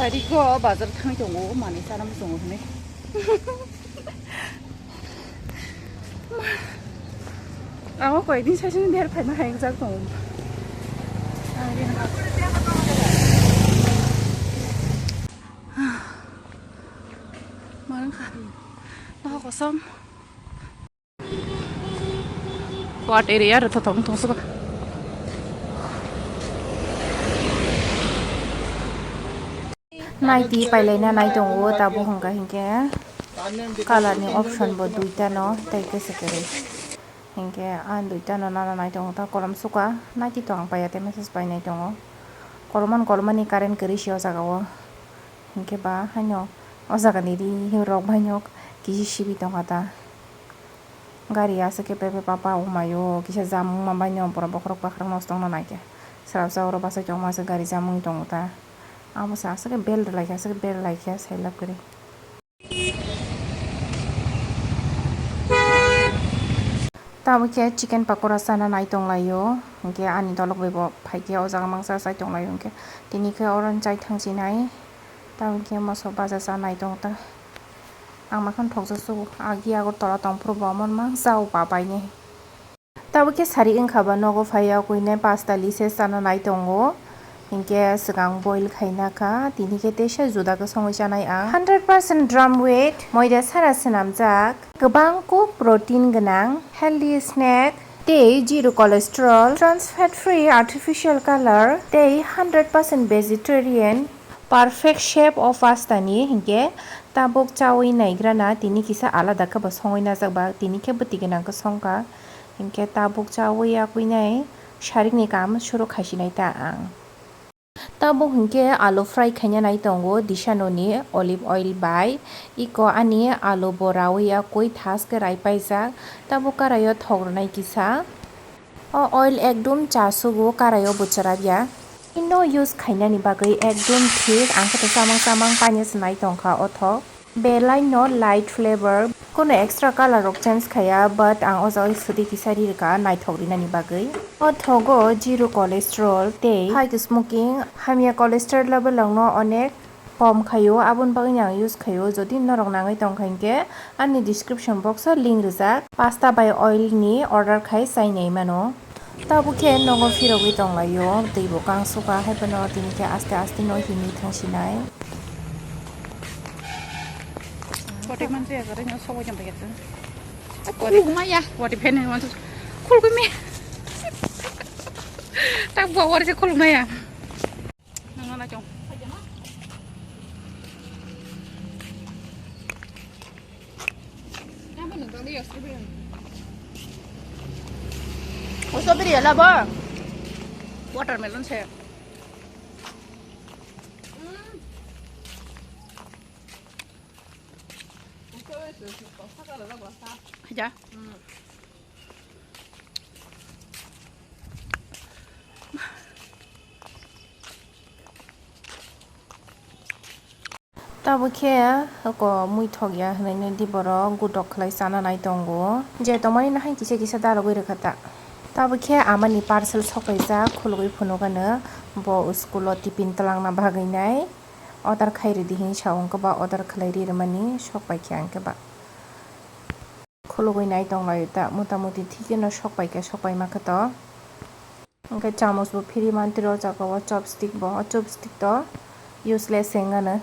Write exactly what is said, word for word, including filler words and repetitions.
Tariko bazar thang tongo, manwi chana muchungo hwnwi. Amo koidin session ber phaima hai jak tongo. Manang kha. Noha kosom. What area ro thothok wng tong suka. Naiti pailaina nai tongo tabuk hwnkha hinkhe color ni option bo duita no tei kisa kwrwi hinkhe ang duita no nana nai tongo ta kolom suka naiti to ang paiya tei message painai tongo kolomani kolomani current kwrwi se o jaga o hinkhe ba haino o jaga ni ri rok baino kisi sibi tongkha ta. Gari aswk khe pepe papa wngmai o kisa jam wngma bai no borok bokhorok bakhorok nosto wngna nai khe. Srapsa oro bachai tongma se gari jam wngwi tongo ta. Abo se aswk khe bel rwlai khe aswk khe bel lai khe sai lab kwrwi. Tamo khe chicken pakora chana nai tong lai o. Hinkhe ani dolok bai bo phai khe o jaga mangsa chai tong lai o hinkhe. Tini khe oro chai thang si nai. Tamo khe moso baja cha nai tong ta. Ang makhang thokjak sugo. Agi Agartala tongphuru bo omo mang jao ba bainai. Tabuk khe sari wngkha ba nogo phai ya kuinai pasta lise chana nai tongo. Hinkhe swkang boil khaina kha. Tini khe teisa juda khe songwi chanai ang. Hundred percent drum wheat, moida sara swnamjak. Kwbang kuk protein gwnang, healthy snack, tei zero cholesterol, trans fat free, artificial color, tei hundred percent vegetarian. Perfect shape o pasta ni hinkhe tabuk chawi naigrana tini kisa alada khe bo songwi najak ba tini khe bwtwi gwnang khe songkha hinkhe tabuk chawi yakwinai sarikni kam suru khaisinai ta ang. Tabuk hinkhe alu fry khaina nai tongo disano ni olive oil bai iko ani alu bo rawi yakwi thas khe rai paijak tabuk karai o thok rwnai kisa. O oil ekdum cha sugo karai o bo chwrap ya. Ino use khainani bagwi ekdum thik ang khe to chamang chamang painai se nai tongkha o thok. Belai no light flavor, kono extra color rok change khaya, but ang o jaga sudi kisa ri rwkha naithok rinani bagwi. O thogo zero cholesterol tei high smoking, hamya cholesterol level rok no onek kom khaio, aboni bagwi ang use khaio. Jodi norok nangwi tongkha hinkhe ani description box o link rijak. Pasta bai oil ni order khai chainai mano. Tabuk khe nogo phirogwi tonglaio, twi bo kang suka, haiphano tini khe aste aste no himwi thangsinai. Kotek manse ya, kotek no sobo jam pakai tu. Kotek maya. Kotek pen yang manse khulgwi me. Tak bawa je khulgwi maya. Nang na chong. Oh, strawberry ala ba. Watermelon se. Haja. Tabuk khe oko muithok ya hwnwi nw di borok gutok khlai chana nai tongo. Je tongmani nahai kisa kisa dalogwi rwkha ta. Tabuk khe amani parcel sok kaijak khulugwi phunuk anw bo school o tiffin twlangna bagwi nai order khai rwdi hinwi sa o hwnkhe ba order khlai ri rwmani sok pai khe ang khe ba. Khulugwi nai tong lai ta, mota moti thik no sok pai khe sok pai ma khe to. Hwnkhe chamus bo free mantri o jaga o, chopstick bo, o chopstick to useless se wng anw.